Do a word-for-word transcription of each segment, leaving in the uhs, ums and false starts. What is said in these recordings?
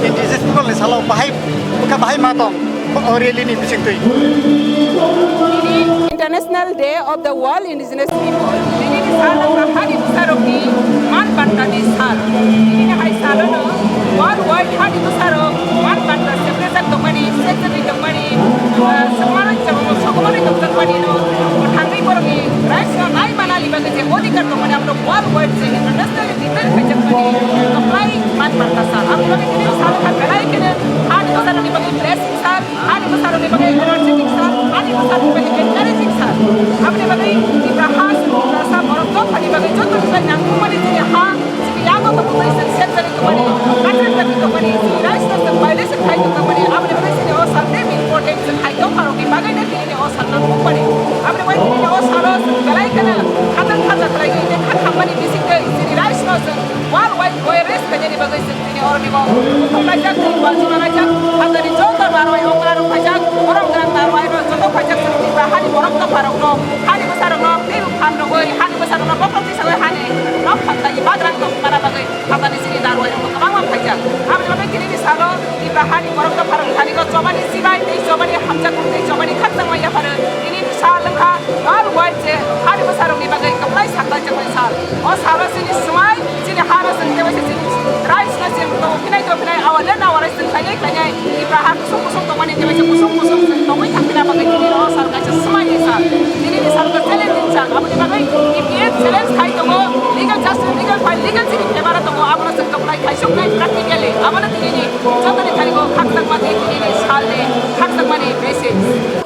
Indigenous people ni salo bahai, bwkha bahai ma tong, o rally ni bisingtwi. International Day of the World Indigenous People. Nini ni sal wngkha hani bwsarokni man bantani sal. Nini ni hai salono worldwide hani bwsarok man banta seprejak tongmani, seprejak tongmani, ah, sokomoroi, sokomoroi tongjakmani no, mwthangwi borokni rights no nai manani bagwi je odhikar tongmani, abono worldwide je international declare khaijakmani, kwplai man banta sal. Aboni bagwi tini sal kha belai kheno hani bwsarokni bagwi blessing sal, hani bwsarokni bagwi energetic sal, hani bwsarokni bagwi encouraging sal. Aboni bagwi Tipra ha, Tiprasa borok dophani bagwi joto ni bagwi nangkukmani chini ha, chini yago tongmani, chini sep jani tongmani, kachar jani tongmani, chini rights no chwng violation khai tongmani, aboni bagwi chini o sal tei important chwng hai dopharokni bagwi no tini o sal nangkukmani. Aboni bagwi tini o salo chwng belai kheno khatar khatar khlaiwi tei kha khammani bisingtwi chini rights no chwng worldwide awareness khainani bagwi chwng tini oroni bo bukhuk laijak, tei wal chima laijak, hatani joto narwai okra rok phaijak, borom gwnang narwai rok joto phaijak, chwng Tipra hani borok dopha rok no, hani bwsa rok no tei buphan rogwi, hani bwsa rok no bokhok tisagwi hani nok thangtai bagrang tong mana bagwi hatani chini narwai rok kwbangma phaijak. Aboni bagwi tini ni salo Tipra hani borok dopha rok thani bo chobani chibai tei chobani hamjakmung tei chobani khakchangma yapharo tini ni sal wngkha. Worldwide je hani bwsarokni bagwi kwplai sakhlaijakmani sal. O salo chini swmai, chini hano chwng tebaisa chini rights no chwng tongphinai tongphinai, awale nawale chwng khainai khainai, Tipra ha kusung kusung tongmani tebaisa kusung kusung chwng tongwi thangphina bagwi tini o sal kaisa swmaini sal. Tini ni sal khe challenging sal. Aboni bagwi T P F challenge khai tongo, legal justice, legal fight, legal chini favor o tongo, abono chwng kwplai khaisuknai practically. Abono tini ni jotoni thani o khakchangma tei tini ni salni khakchangmani message.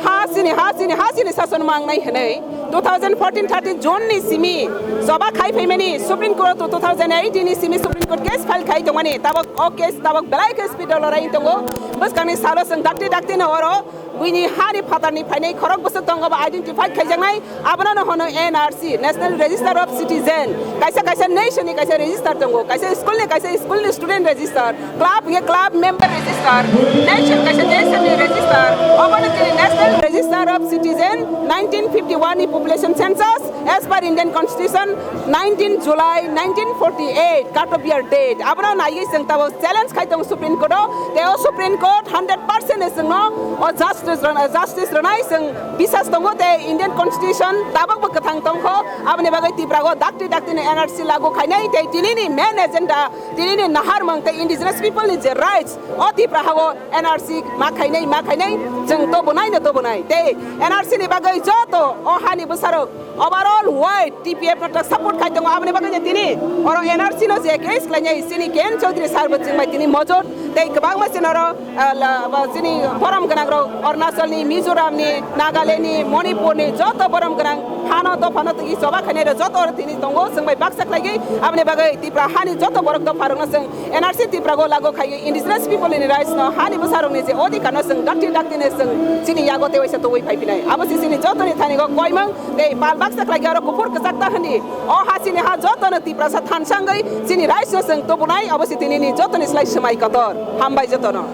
Ha chini, ha chini, ha chini sason mangnai hwnwi two thousand fourteen thirty June ni simi choba khai phaimani Supreme Court two thousand eighteen ni simi Supreme Court case file khai tongmani, tabok o case tabok belai khe speed o lorai tongo. Bwskangni salo chwng dakti dakti no oro buini hani phatarni phainai khorok bwswk tongo bo identify khaijaknai, abono no hono N R C, National Register of Citizen, kaisa kaisa nation ni kaisa register tongo, kaisa school ni kaisa school ni student register, club hwnkhe club member register, nation kaisa nation ni register, obono chini National Register of Citizen nineteen fifty one ni population census as per Indian Constitution nineteen July nineteen forty eight cut off year date. Abono naiwi chwng tabok challenge khai tongo Supreme Court o, tei o Supreme Court hundred percent ni chwngno o justice rwna-, justice rwnai chwng bisas tongo, tei Indian Constitution tabokbo kwthang tongkho. Aboni bagwi Tiprago dakti dakti ni N R C lagu khainai, tei tini ni main agenda, tini ni naharmung tei indigenous people ni je rights, o Tipra hago N R C ma khainai, ma khainai, chwng tobonai no tobonai. Tei N R C ni bagwi joto o hani bwsarok overall wide T P F no support khai tongo, aboni bagwi je tini oro N R C no je case khlainai chini K N Chaudhary sir bo chwng bai tini mojot, tei kwbangma chini oro, ah, la-, ba chini borom gwnang rok Arunachal ni, Mizoram ni, Nagaland ni, Manipur ni joto borom gwnang Hano dophano twi choba khainai rok joto oro tini tongo, chwng bai baksa khlaigwi. Aboni bagwi Tipra hani joto borok dopha rokno chwng N R C Tipra go lagu khaiwi indigenous people ni rights no, hani bwsa rokni je odhikar no chwng dakti dakti ne chwng chini yago tewaisa tongwi phai phinai. Abo se chini joto ni thani go koimang tei pal baksa khlaigwi aro kuphur kwchak ta hwnwi o ha chini ha joto no Tiprasa thansangwi chini rights no chwng tubunai, abo se tini ni joto ni slai swmai kotor. Hambai joto no.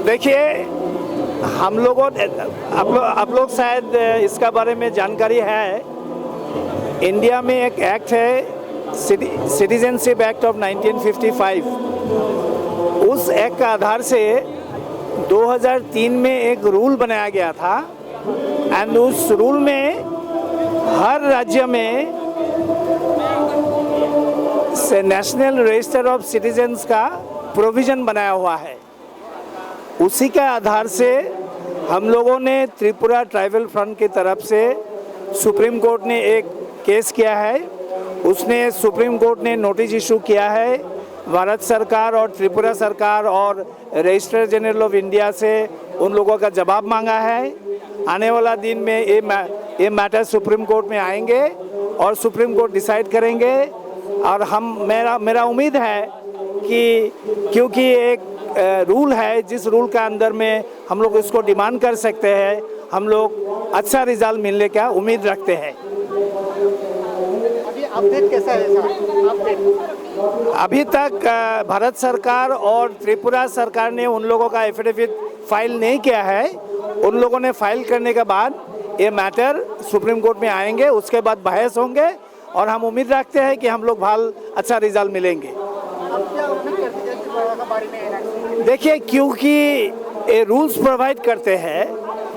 देखिए, हम लोगों, आप लोग, आप लोग शायद इसका बारे में जानकारी है, इंडिया में एक एक्ट है, citizenship act of nineteen fifty five. उस एक्ट का आधार से दो हज़ार तीन में एक रूल बनाया गया था, एंड उस रूल में हर राज्य में से नेशनल रजिस्टर ऑफ सिटीजन्स का प्रोविजन बनाया हुआ है। उसी के आधार से हम लोगों ने त्रिपुरा ट्राइबल फ्रंट की तरफ से सुप्रीम कोर्ट ने एक केस किया है। उसने, सुप्रीम कोर्ट ने नोटिस इशू किया है भारत सरकार और त्रिपुरा सरकार और रजिस्ट्रार जनरल ऑफ इंडिया से उन लोगों का जवाब मांगा है। आने वाला दिन में ये मै-, ये मैटर सुप्रीम कोर्ट में आएंगे और सुप्रीम कोर्ट डिसाइड करेंगे। और हम, मेरा, मेरा उम्मीद है कि क्योंकि एक, अ, रूल है, जिस रूल का अंदर में हम लोग इसको डिमांड कर सकते हैं, हम लोग अच्छा रिजल्ट मिलने का उम्मीद रखते हैं। अभी अपडेट कैसा है सर? अपडेट। अभी तक, अ, भारत सरकार और त्रिपुरा सरकार ने उन लोगों का एफिडेविट फाइल नहीं किया है। उन लोगों ने फाइल करने के बाद ये मैटर सुप्रीम कोर्ट में आएंगे, उसके बाद बहस होंगे। और हम उम्मीद रखते हैं कि हम लोग भाल अच्छा रिजल्ट मिलेंगे। आप क्या उम्मीद करते हैं त्रिपुरा के बारे में एनआरसी? देखिए, क्योंकि ये रूल्स प्रोवाइड करते हैं,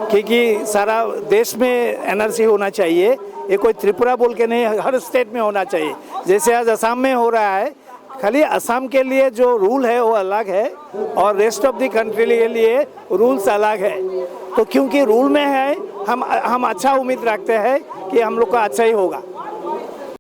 क्योंकि सारा देश में एनआरसी होना चाहिए, ये कोई त्रिपुरा बोल के नहीं, हर स्टेट में होना चाहिए। जैसे आज असम में हो रहा है, खाली असम के लिए जो रूल है वो अलग है और रेस्ट ऑफ द कंट्री के लिए रूल्स अलग है। तो क्योंकि रूल में है, हम, हम अच्छा उम्मीद रखते हैं कि हम लोग का अच्छा ही होगा।